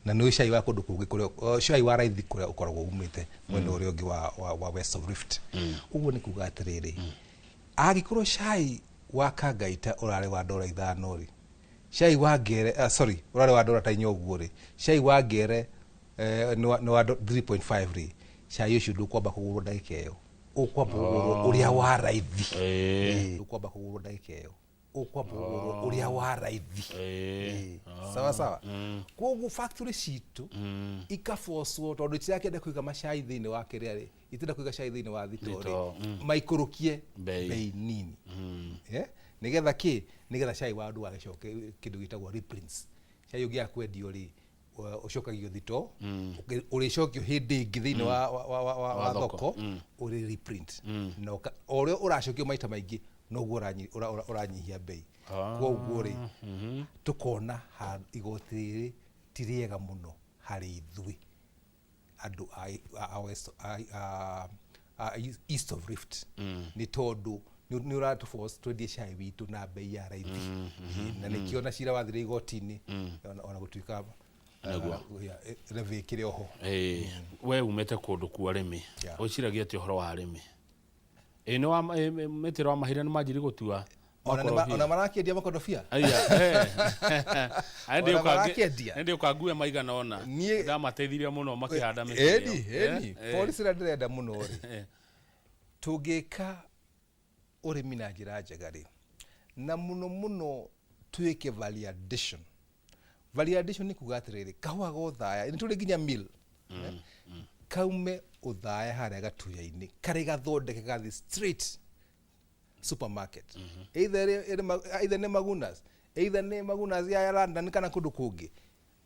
Speaker 2: Na nĩ cai wa kũndũ kũngĩ kũrĩa cai wa raithi kũrĩa ũkoragwo umĩte mwena ũrĩa ũngĩ wa West of Rift. Ũguo nĩ kuga atĩrĩrĩ, angĩkorwo cai wa Kangaita ũrarĩ wa $5 rĩ, cai wa Ngere, sorry, ũrarĩ wa $4 ũguo rĩ, cai wa Ngere nĩ wa 3.5 rĩ, cai ũcio ndũkwamba kũgũrwo ndagĩka ĩyo, ũkwamba kũgũrwo ũrĩa wa raithi. Ũkwamba kũgũrwo ndagĩka ĩyo, ũkwamba kũgũrwo ũrĩa wa raithi. Sawa sawa. Koguo factory citũ ikabocwo tondũ itirakĩenda kũiga macai thĩinĩ wa kĩrĩa rĩ, itirenda kũiga cai thĩinĩ wa thitoo rĩ, maikũrũkie bei nini nĩgetha kĩ, nĩgetha cai wa andũ wagĩcoke kĩndũ gĩtagwo reprints. Cai ũngĩaga kwendio rĩ, ũcokagio thitoo, ũrĩcokio hĩndĩ ĩngĩ thĩinĩ wa thoko ũrĩ reprint, na o ũrĩa ũracokio maita maingĩ noguo ũranyihia bei. Koguo rĩ, tũkona igoti rĩrĩ ti rĩega mũno harĩ ithuĩ andũ a East of Rift, nĩ tondũ nĩ ũratũforce twendie cai witũ na bei ya raithi. Na nĩkĩo na cira wathire igoti-inĩ, ona gũtuĩka levy ĩkĩrĩ oho.
Speaker 1: We umĩte kũndũ kwa arĩmi, wĩciragia atĩa ũhoro wa arĩmi? Ĩ nĩ wa mĩtĩro wa mahira nĩ manjirie gũtua
Speaker 2: ona marakĩendia makodobia.
Speaker 1: Aya ndĩ ũkangue maigana ona ndamateithirie mũno makĩhanda mĩtĩ
Speaker 2: ĩyo. Ĩni policy ĩrĩa ndĩrenda mũno rĩ, tũngĩka ũrĩmi na njĩra njega rĩ, na mũno mũno twĩke value addition. Value addition nĩ kuga atĩrĩrĩ, kahũa ga Othaya nĩ tũrĩ nginya mill, kaume Othaya harĩa Gatuya-inĩ karĩ gathondeke gathiĩ straight supermarket, either nĩ Magunas, either nĩ Magunas ya London kana kũndũ kũngĩ.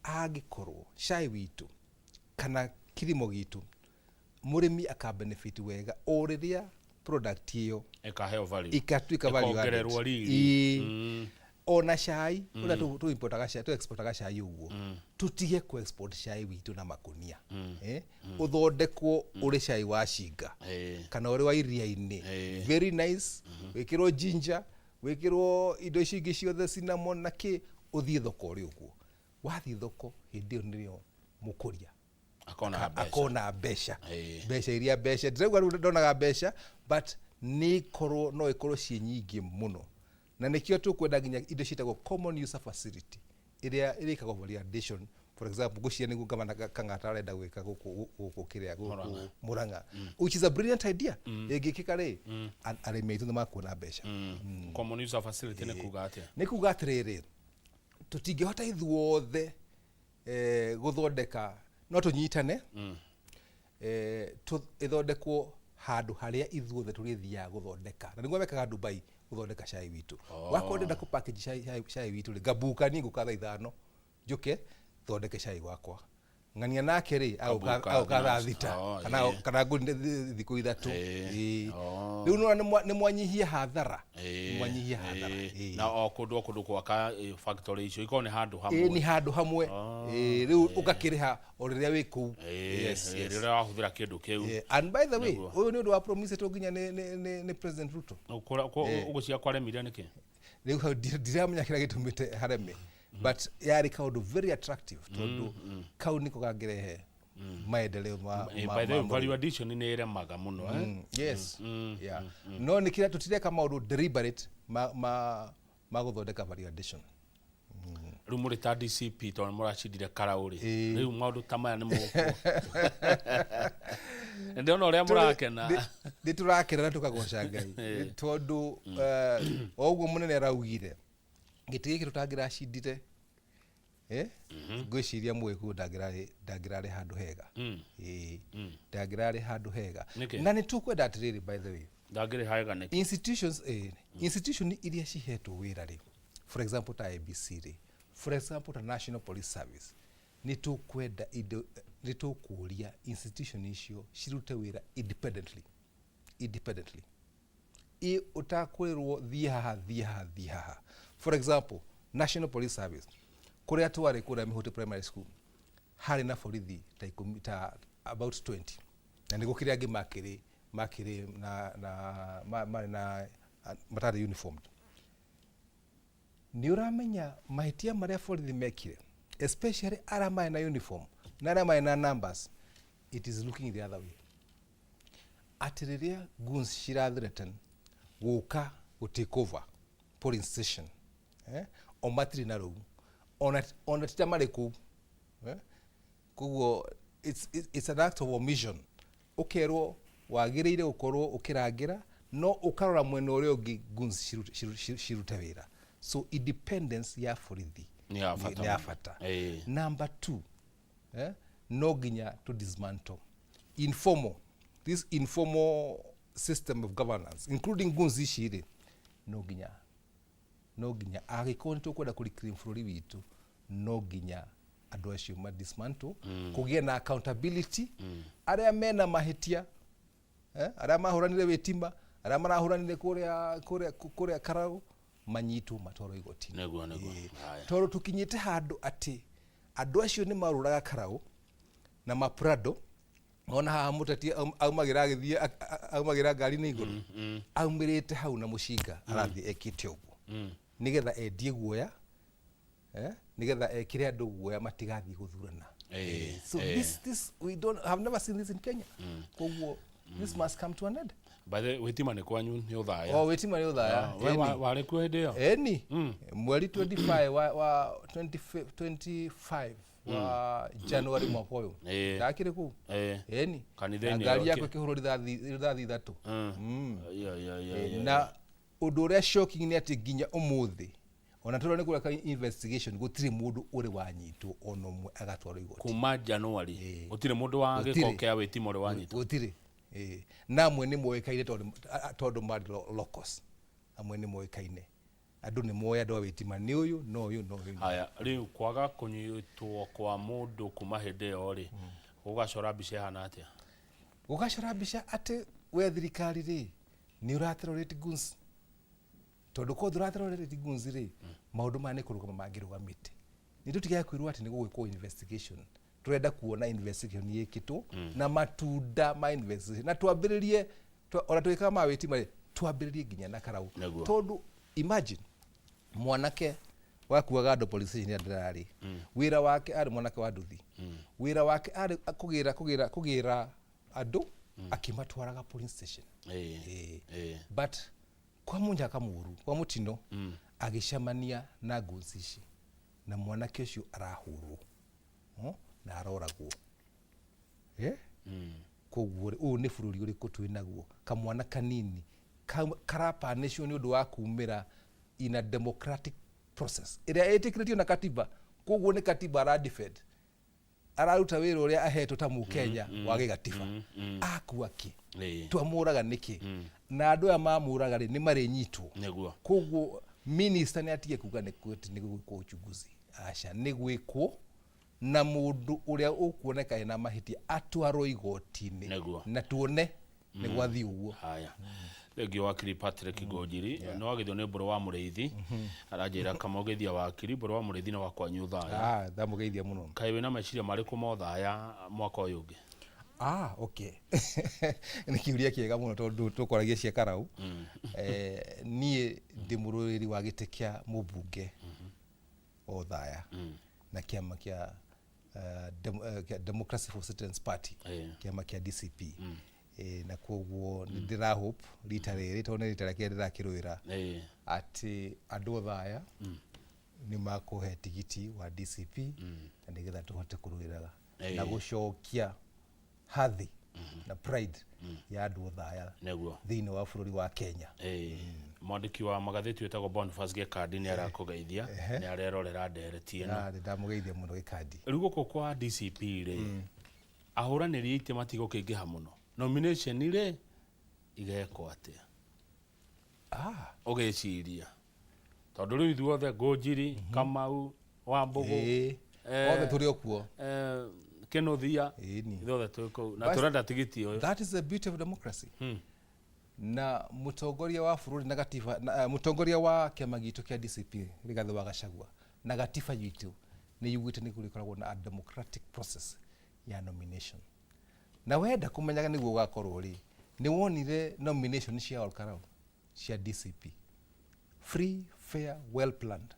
Speaker 2: Angĩkorwo cai witũ kana kilimo gitũ mũrĩmi aka benefit wega o rĩrĩa product ĩyo
Speaker 1: ĩkaheo value,
Speaker 2: ikatuĩka value added, ona cai ũrĩa tũ importaga cai, tũ exportaga cai ũguo, tũtige kũ export cai witũ na makunia, ũthondekwo ũrĩ cai wa cinga kana ũrĩ wa iria-inĩ, very nice, wĩkĩrwo ginger, wĩkĩrwo indo ici ingĩ ciothe, cinnamon na kĩ, ũthiĩ thoko ũrĩ ũguo. Wathiĩ thoko hĩndĩ ĩyo nĩrĩo mũkũria akona mbeca, mbeca iria mbeca ndĩrauga rĩu ndonaga mbeca, but nĩ ikorwo no ikorwo ciĩ nyingĩ mũno. Na nĩkĩo tũkwenda nginya indo ciĩtagwo common user facility ĩrĩa ĩrĩkagwo value addition. For example, ngũciria nĩguo gavana Kang'ata arenda gwĩka gũkũ kĩrĩa gũkũ Murang'a, which is a brilliant idea. Ĩngĩkĩka rĩ, arĩmi aitũ nĩ makuona mbeca.
Speaker 1: Common user facility nĩ kuga atĩa?
Speaker 2: Nĩ kuga atĩrĩrĩ, tũtingĩhota ithuothe gũthondeka, no tũnyitane ĩthondekwo handũ harĩa ithuothe tũrĩthiaga gũthondeka. Na nĩguo mekaga Dubai gũthondeka cai witũ. Wakorwo ndĩrenda kũ package cai witũ rĩ, ngabuka niĩ ngũka thaa 5 njũke thondeke cai wakwa. Ng'ania nake rĩ,
Speaker 1: Kabuka
Speaker 2: agũka thaa
Speaker 1: thinacara.
Speaker 2: 6
Speaker 1: Oh,
Speaker 2: kana kana ngũrinde thikũ 3.
Speaker 1: Ĩĩ. Oh.
Speaker 2: Rĩu nĩwona nĩ mwanyihia hathara, nĩ mwanyihia hathara.
Speaker 1: Na o kũndũ o kũndũ gwaka factory icio ikorwo nĩ handũ hamwe.
Speaker 2: Ĩĩ, nĩ handũ hamwe. Ĩĩ, rĩu ũgakĩrĩha o rĩrĩa wĩ kũu. Yes, yes.
Speaker 1: Rĩrĩa wahũthĩra kĩndũ kĩu.
Speaker 2: And by the way,
Speaker 1: Nĩguo.
Speaker 2: ũyũ nĩ ũndũ wa promisetwo nginya nĩ President Ruto.
Speaker 1: Ũgũcia kwaremire nĩkĩ?
Speaker 2: Rĩu hau ndiramenya kĩrĩa gĩtũmĩte hareme, but yarĩ kaũndũ very attractive tondũ kau nĩko kangĩrehe maendeleo ma
Speaker 1: By the way,
Speaker 2: ma
Speaker 1: value
Speaker 2: mũrĩmi.
Speaker 1: addition nĩ ĩremaga mũno, eh?
Speaker 2: Yes. Yeah. No nĩ kĩrĩa tũtireka maũndũ deliberate ma gũthondeka value addition.
Speaker 1: Rĩu mũrĩ ta DCP, tondũ nĩ mũracindire karaũ rĩ, rĩu maũndũ ta maya nĩ mũkũ ndĩrona ũrĩa mũrakena.
Speaker 2: Nĩ tũrakena na tũkagoca Ngai. Nĩ tondũ o ũguo mũnene araugire, gĩtĩ gĩkĩ tũtangĩracindire, ngwĩciria mũgĩkũyũ ndangĩrarĩ handũ hega. Ĩĩ, ndangĩrarĩ handũ hega.
Speaker 1: Nĩkĩ?
Speaker 2: Na nĩ tũkwenda atĩrĩrĩ, by the way,
Speaker 1: Ndangĩrĩ hega nĩkĩ?
Speaker 2: Institutions, institution iria cihetwo wĩra rĩ, for example ta ABC rĩ, for example ta National Police Service, nĩ tũkwenda indo, nĩ tũkũria institution icio cirute wĩra independently, ĩ ũtakwĩrwo thiĩ haha, thiĩ haha, thiĩ haha. For example, National Police Service, kũrĩa twarĩ kũrĩa Mĩhũtĩ Primary School, harĩ na borithi ta 10, ta about 20, na nĩ gũkĩrĩ angĩ makĩrĩ na marĩ na matarĩ uniformed. Nĩ ũramenya mahĩtia marĩa borithi mekire, especially arĩa marĩ na uniform na arĩa marĩ na numbers, it is looking the other way, atĩ rĩrĩa goons cira threaten gũka gũ take over polling station, o matirĩ na rũu, ona tita marĩ kũu, koguo it's an act of omission. Ũkerwo wagĩrĩire gũkorwo ũkĩrangĩra, no ũkarora mwena ũrĩa ũngĩ goons cirute wĩra. So independence ya borithi
Speaker 1: Nĩ ya bata
Speaker 2: nĩ ya
Speaker 1: mũno.
Speaker 2: Bata. Number two, no nginya to dismantle informal this informal system of governance, including goons ici rĩ. No nginya angĩkorwo nĩ tũkwenda kũ reclaim bũrũri witũ, no nginya andũ acio ma dismantle, kũgĩe na accountability. Arĩa mena mahĩtia, arĩa mahũranire wĩtima, arĩa marahũranire kũrĩa Karau, manyitwo matwarwo igoti-inĩ.
Speaker 1: Nĩguo. Haya.
Speaker 2: Tondũ tũkinyĩte handũ atĩ andũ acio nĩ marũraga Karau na maprado. Ona haha mũteti aumagĩra agĩthiĩ aumagĩra ngari-inĩ igũrũ, aumĩrĩte hau na mũcinga, arathiĩ ekĩte ũguo nĩgetha endie guoya, nĩgetha ekĩre andũ guoya matigathiĩ gũthurana. So this we don't have never seen this in Kenya. Koguo this must come to an end.
Speaker 1: By the way, wĩtima nĩ kwanyu nĩ ũthaya.
Speaker 2: O wĩtima nĩ ũthaya.
Speaker 1: Ah, we warĩ kuo hĩndĩ ĩyo?
Speaker 2: Eni, mweri 25 wa 25 25 wa January mwaka ũyũ ndakĩrĩ kũu. Eni.
Speaker 1: Kanitha-inĩ
Speaker 2: Na ngari
Speaker 1: ĩyo
Speaker 2: yakwa ĩkĩhũrwo rithathi 3.
Speaker 1: Iya.
Speaker 2: Na ũndũ ũrĩa shocking nĩ atĩ nginya ũmũthĩ, ona tũrona nĩ kũreka investigation, gũtirĩ mũndũ ũrĩ wanyitwo ona ũmwe agatwarwo igoti.
Speaker 1: Kuma January gũtirĩ mũndũ wa
Speaker 2: Gũtirĩ.
Speaker 1: gĩko kĩa wĩtima ũrĩ wanyitwo?
Speaker 2: Gũtirĩ. Na amwe nĩ moĩkaine tondũ marĩ locals. Amwe nĩ moĩkaine, andũ nĩ moĩ andũ a wĩtima nĩ ũyũ na ũyũ na ũyũ.
Speaker 1: Haya, rĩu kwaga kũnyitwo kwa mũndũ kuma hĩndĩ ĩyo rĩ, gũgacora mbica ĩhana atĩa?
Speaker 2: Gũgacora mbica atĩ we thirikari rĩ, nĩ ũraterorate goons, tondũ korwo ndũraterorate goons rĩ, maũndũ maya nĩ kũrũgama mangĩrũgamĩte. Nĩ tũtigae kwĩrwo atĩ nĩ gũgwĩkwo investigation. Tũrenda kuona investigation yĩkĩtwo na matunda ma investigation, na twambĩrĩrie ona twĩkaga ma wĩtima rĩ, twambĩrĩrie nginya na Karau. Tondũ imagine mwanake wakuaga andũ police station ya Ndirarĩ, wĩra wake arĩ mwanake wa nduthi, wĩra wake arĩ kũgĩra andũ akĩmatwaraga police station. But kwa mũnyaka mũru, kwa mũtino, agĩcemania na goons ici, na mwanake ũcio arahũrwo, na aroragwo. Koguo rĩ, ũyũ nĩ bũrũri ũrĩkũ twĩ naguo? Kamwana kanini karapanĩcwo nĩ ũndũ wa kumĩra in a democratic process ĩrĩa ĩtĩkĩrĩtio na katiba. Koguo nĩ katiba ara defend, araruta wĩra ũrĩa ahetwo ta mũkenya wa gĩgatiba. Akua kĩ? Twamũraga nĩkĩ? Na andũ aya mamũraga rĩ, nĩ marĩnyitwo. Koguo minister nĩ atige kuga nĩ gwĩkwo uchunguzi. Aca, nĩ gwĩkwo. Na mũndũ ũrĩa ũkuoneka ena mahĩtia atwarwo igoti-inĩ.
Speaker 1: Nĩguo.
Speaker 2: Na tuone nĩ gwathiĩ ũguo.
Speaker 1: Haya, thengio wakiri Patrick Ngũnjiri. Nĩ wagithio nĩ Mbũrũ wa Mũrĩithi, aranjĩra kamũgeithia wakiri Mbũrũ wa Mũrĩithi nĩ wakwanyu Othaya.
Speaker 2: Ah, ndamũgeithia mũno.
Speaker 1: Kaĩ wĩna meciria marĩkũ ma Othaya mwaka ũyũ ũngĩ?
Speaker 2: Ah, okay, nĩ kĩũria kĩega mũno tondũ tũkwaragia cia karau. Niĩ ndĩ mũrũĩrĩri wa gĩtĩ kĩa mũmbunge Othaya na kĩama kĩa kĩa Democracy for Citizens Party, kĩama kĩa DCP. Na koguo nĩ ndĩra hope rita rĩrĩ, tondũ nĩ rita rĩa kerĩ ndĩrakĩrũĩra, atĩ andũ Othaya nĩ makũhe tigiti wa DCP na nĩgetha tũhote kũrũĩra na gũcokia hathi na pride ya andũ Othaya thĩinĩ wa bũrũri wa Kenya.
Speaker 1: Mwandĩki wa magathĩti wĩtagwo Boniface Gĩkandi nĩ arakũgeithia, nĩ arerorera ndereti ĩno.
Speaker 2: Ah, nĩ ndamũgeithia mũno Gĩkandi.
Speaker 1: Rĩu gũkũ kwa DCP rĩ, ahũranĩri a itĩ matigũkĩingĩha mũno, nomination rĩ igekwo atĩa?
Speaker 2: Ah.
Speaker 1: Ũgĩciria tondũ rĩu ithuothe, Ngũnjiri, Kamau, Wambũgũ,
Speaker 2: Othe tũrĩ o kuo.
Speaker 1: Kĩnũthia,
Speaker 2: Ĩni.
Speaker 1: ithuothe twĩ kũu na
Speaker 2: Bas-
Speaker 1: tũrenda tigiti ũyũ.
Speaker 2: That is the beauty of democracy. Na mũtongoria wa bũrũri na gatiba na, mũtongoria wa kĩama gitũ kĩa DCP Rigathĩ wa Gachagua na gatiba gitũ nĩ yugĩte nĩ kũrĩkoragwo na a democratic process ya nomination. Na wenda kũmenyaga nĩguo ũgakorwo rĩ, nĩ wonire nomination cia Ol Kalou cia DCP, free, fair, well planned.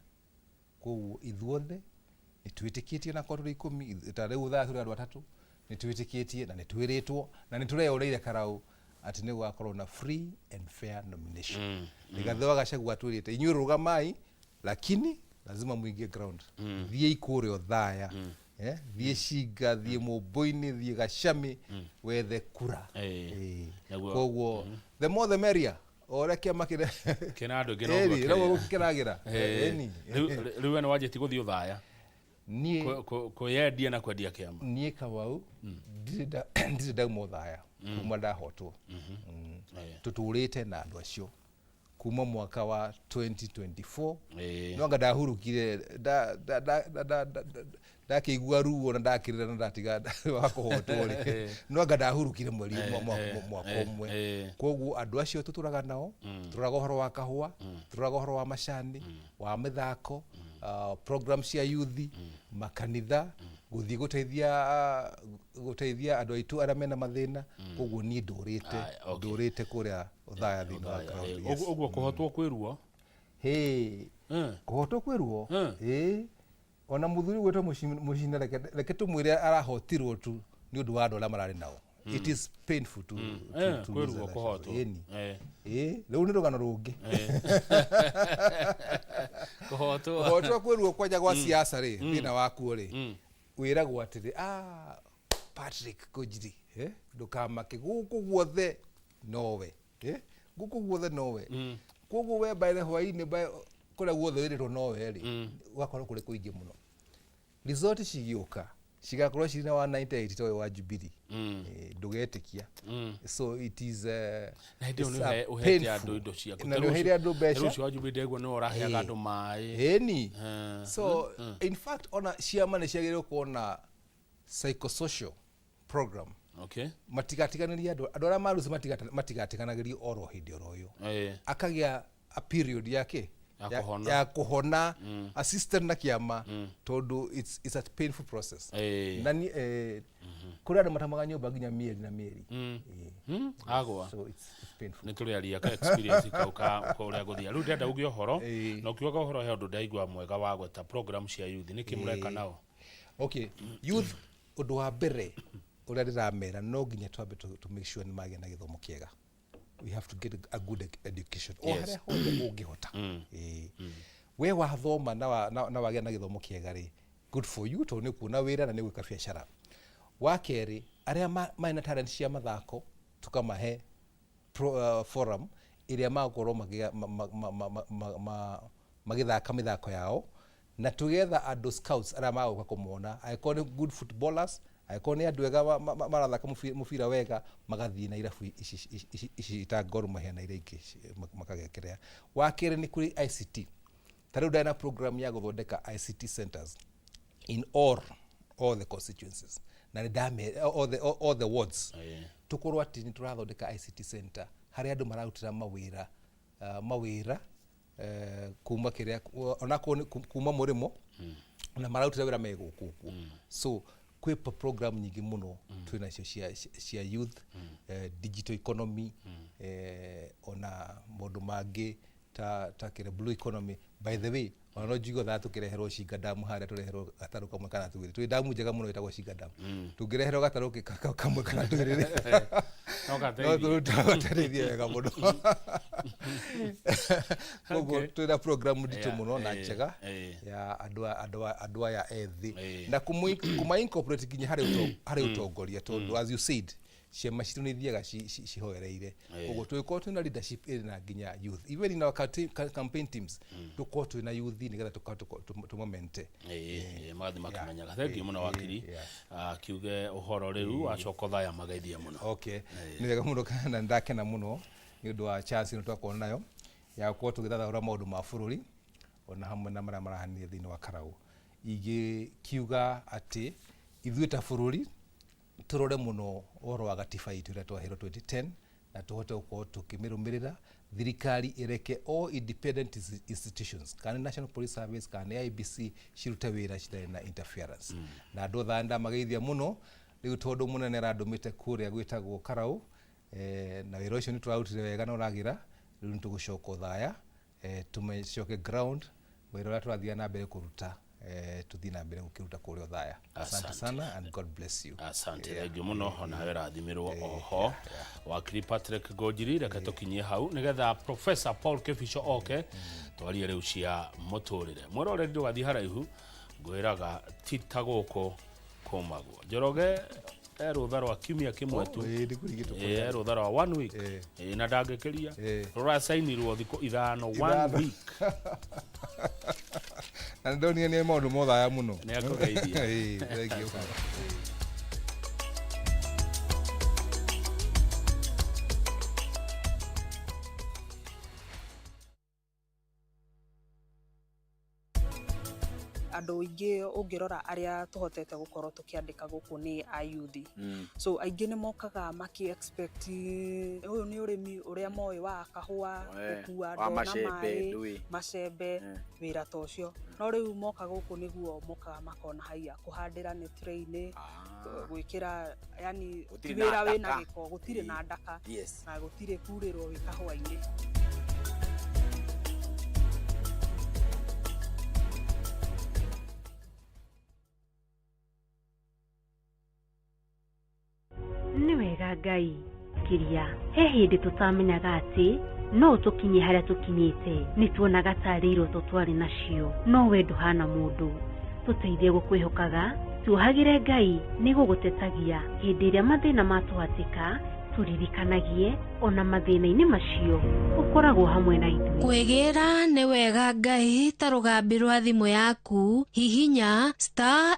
Speaker 2: Koguo ithuothe nĩ twĩtĩkĩtie, na korwo tũrĩ 10 ta rĩu thaa tũrĩ andũ atatũ, nĩ twĩtĩkĩtie na nĩ twĩrĩtwo na nĩ tũreyoreire karau atĩ nĩ gũgakorwo na free and fair nomination. Rigathĩ wa Gachagua atwĩrĩte, inyuĩ rũgamai, lakini lazima muingie ground. Thiĩi kũrĩa Othaya, thiĩ Cinga, thiĩ Mũmbũ-inĩ, thiĩ Gacamĩ, wethe kura. Koguo the more the merrier, o ũrĩa kĩama kĩrĩa
Speaker 1: kĩna andũ aingĩ.
Speaker 2: Ĩni,
Speaker 1: Noguo
Speaker 2: noguo kĩragĩra. Ĩni.
Speaker 1: Rĩu we nĩ wanjĩtie gũthiĩ Othaya
Speaker 2: Niĩ
Speaker 1: kwĩyendia na kwendia kĩama?
Speaker 2: Niĩ Kamau ndirĩ ndauma Othaya kuma ndahotwo. Tũtũrĩte na andũ acio kuma mwaka wa 2024. No anga ndahurũkire, ndakĩigua ruo na ndakĩrĩra na ndatiga wa kũhotwo rĩ, no anga ndahurũkire mweri mwaka ũmwe. Koguo andũ acio tũtũraga nao, tũroraga ũhoro wa kahũa, tũroraga ũhoro wa macani, wa mĩthako, program cia yuthi, makanitha, gũthiĩ gũteithia andũ aitũ arĩa mena mathĩna. Koguo niĩ ndũrĩte ndũrĩte kũrĩa Othaya thĩinĩ wa ground, yes.
Speaker 1: Ũguo kũhotwo kwĩ ruo?
Speaker 2: Hĩ, kũhotwo kwĩ ruo, ĩĩ. Ona mũthuri gwĩtwo Mũcina, reke tũmwĩre arahotirwo tu nĩ ũndũ wa andũ arĩa mararĩ nao. It is painful to
Speaker 1: Kwĩ
Speaker 2: lose
Speaker 1: ruo
Speaker 2: that.
Speaker 1: kũhotwo.
Speaker 2: Ĩni. Ĩĩ, rĩu nĩ rũgano rũngĩ.
Speaker 1: Kũhotwo.
Speaker 2: Kũhotwo kwĩ ruo kwanja gwa siasa rĩ, thĩna wakuo rĩ, wĩragwo atĩrĩ, ah, Patrick Kũnjiri, ndũkamake, gũkũ guothe nowe, gũkũ guothe nowe. Koguo we by the hwainĩ kũrĩa guothe wĩrĩtwo nowe rĩ, gũgakorwo kũrĩ kũingĩ mũno. Result cigĩũka cigakorwo cirĩ na 198 ta ũyũ wa Jubilee. Ndũgetĩkia. So it is
Speaker 1: Na hĩndĩ ĩyo
Speaker 2: it's
Speaker 1: nĩ
Speaker 2: a
Speaker 1: ũhete
Speaker 2: painful.
Speaker 1: andũ indo ciaku.
Speaker 2: Na nĩ ũheire andũ mbeca.
Speaker 1: Rũcio wa Jubilee ndegwo nĩwe ũraheaga andũ maĩ.
Speaker 2: Ĩni. So in fact ona ciama nĩ ciagĩrĩirwo gũkorwo na psychosocial program. Matigatiganĩrie andũ arĩa maruci, matigatiganagĩrio oro hĩndĩ oro ĩyo. Akagĩa a period yake
Speaker 1: Ya kũhona.
Speaker 2: Ya kũhona, assistant na kĩama, tondũ it's a painful process. Na ni kũrĩ andũ matamaga nyũmba nginya mĩeri na mĩeri.
Speaker 1: Agwa.
Speaker 2: So it's painful.
Speaker 1: Nĩ tũrĩaria ka experience kau ka ũrĩa gũthia. Rĩu ndĩrenda uge ũhoro, na ũkiugaga ũhoro he ũndũ ndaigua mwega wa gweta program cia youth, nĩkĩ mũreka nao?
Speaker 2: Okay, youth, ũndũ wa mbere ũrĩa ndĩramera, no nginya twambe to make sure nĩ magĩa na gĩthomo kĩega. We have to get a good education o harĩa hothe ũngĩhota. We wathoma na wagĩa na gĩthomo kĩega rĩ, good for you, tondũ nĩ kuona wĩra na nĩ gwĩka biacara. Wa kerĩ, arĩa marĩ na talent cia mathako, tũkamahe forum ĩrĩa magũkorwo magĩthaka mĩthako yao, na tũgetha andũ scouts arĩa magũka kũmona, angĩkorwo nĩ good footballers, angĩkorwo nĩ andũ ega marathaka mũbira wega, magathiĩ na irabu ici ta Gor Mahia na iria ingĩ makagekĩrea. Wa kerĩ nĩ kũrĩ ICT. Ta rĩu ndarĩ na program ya gũthondeka ICT centers in all All the constituencies na nĩ ndame all the wards, tukorwo atĩ nĩ tũrathondeka ICT center harĩa andũ mararutĩra mawĩra kuma kĩrĩa onakorwo nĩ kuma mũrĩmo na mararutĩra wĩra me gũkũ ũguo. So kwĩ program nyingĩ mũno twĩ nacio cia youth, digital economy, ona maũndũ mangĩ ta kĩrĩa blue economy. By the way, ona no njigue thaa tũkĩreherwo Shinga Dam harĩa, tũreherwo gatarũ kamwe kana twĩrĩ. Twĩ damu njega mũno ĩtagwo Shinga Dam. Tũngĩreherwo gatarũ kamwe kana twĩrĩ,
Speaker 1: no
Speaker 2: no
Speaker 1: gateithie.
Speaker 2: Tũgateithie wega mũno. Koguo twĩna program nditũ mũno na njega ya andũ aya ethĩ na kũma incorporate nginya harĩ ũtongoria, tondũ as you said, ciama citũ nĩ ithiaga cihoereire. Koguo tũgĩkorwo twĩna leadership ĩrĩ na nginya youth, even in our campaign teams tũkorwo twĩna youth nĩgetha tũmamente.
Speaker 1: Ĩĩ, magathiĩ makĩmenyaga. Thengiũ mũno, wakiri. Akiuge ũhoro rĩu wacoka ũthaya mageithie mũno.
Speaker 2: Okay, nĩ wega mũno kana ndakena mũno nĩ ũndũ wa chance ĩno twakorwo nayo ya gũkorwo tũgĩthathaũra maũndũ ma bũrũri ona hamwe na marĩa marahanire thĩinĩ wa Karau. Ingĩkiuga atĩ ithuĩ ta bũrũri tũrore mũno ũhoro wa gatiba itũ ĩrĩa twaheirwo 2010 na tũhote gũkorwo tũkĩmĩrũmĩrĩra. Thirikari ĩreke all independent institutions, kana nĩ National Police Service kana nĩ IEBC, cirute wĩra citarĩ na interference. Na andũ othe ndamageithia mũno rĩu, tondũ mũnene arandũmĩte kũrĩa gwĩtagwo Karau, na wĩra ũcio nĩ tũrarutire wega na ũragĩra. Rĩu nĩ tũgũcoka ũthaya, tũmecoke ground, wĩra ũrĩa tũrathiĩ na mbere kũruta, tũthiĩ na mbere gũkĩruta kũrĩa ũthaya. Asante
Speaker 1: Asante.
Speaker 2: sana and God bless you.
Speaker 1: Asante, thengiũ mũno, onawe rathimĩrwo oho, wakiri Patrick Ngonjiri. Reke tũkinyie hau nĩgetha Professor Paul Kibicho oke twarie rĩu cia mũtũrĩre. Mwĩroreri, ndũgathiĩ haraihu, ngwĩraga ti ta gũkũ kũmagwo. Njoroge e rũtha rwa kiumia kĩmwe tu.
Speaker 2: Ĩĩ, nĩ kũrigitwo.
Speaker 1: Ĩ, e rũtha rwa one week. Ĩ, na ndangĩkĩria. Rũracainirwo thikũ 5, one
Speaker 2: 5.
Speaker 1: week.
Speaker 2: Na nĩ ndonire nĩ maũndũ mothaya mũno.
Speaker 1: Nĩ akũgeithia.
Speaker 2: Ĩĩ, thengiũ.
Speaker 7: Andũ aingĩ ũngĩrora arĩa tũhotete gũkorwo tũkĩandĩka gũkũ nĩ ayuthi. So aingĩ nĩ mokaga maki expect ũyũ nĩ ũrĩmi ũrĩa moĩ wa kahũa, gũkua
Speaker 12: wa
Speaker 7: ndoo na
Speaker 12: macembe,
Speaker 7: maĩ,
Speaker 12: ndũĩ.
Speaker 7: Macembe, wĩra ta ũcio. No rĩu moka gũkũ nĩguo mokaga makona haiya kũhandĩra nĩ tray-inĩ, gwĩkĩra, yani
Speaker 12: Gũtirĩ
Speaker 7: ti
Speaker 12: na
Speaker 7: wĩra wĩna
Speaker 12: ndaka.
Speaker 7: gĩko, gũtirĩ na ndaka na gũtirĩ kurĩrwo wĩ kahũa-inĩ.
Speaker 13: Nĩ wega Ngai kiria he hĩndĩ tũtamenyaga atĩ no tũkinye harĩa tũkinyĩte. Nĩ tuonaga tarĩ iroto twarĩ nacio, no we ndũhana mũndũ. Tũteithie gũkwĩhokaga, tuohagĩre. Ngai nĩ gũgũtetagia hĩndĩ ĩrĩa mathĩna matũhatĩka, tũririkanagie ona mathĩna-inĩ macio ũkoragwo hamwe na ithuĩ.
Speaker 3: Kwĩgĩra nĩ wega Ngai ta rũgambi rwa thimũ yaku, hihinya *8.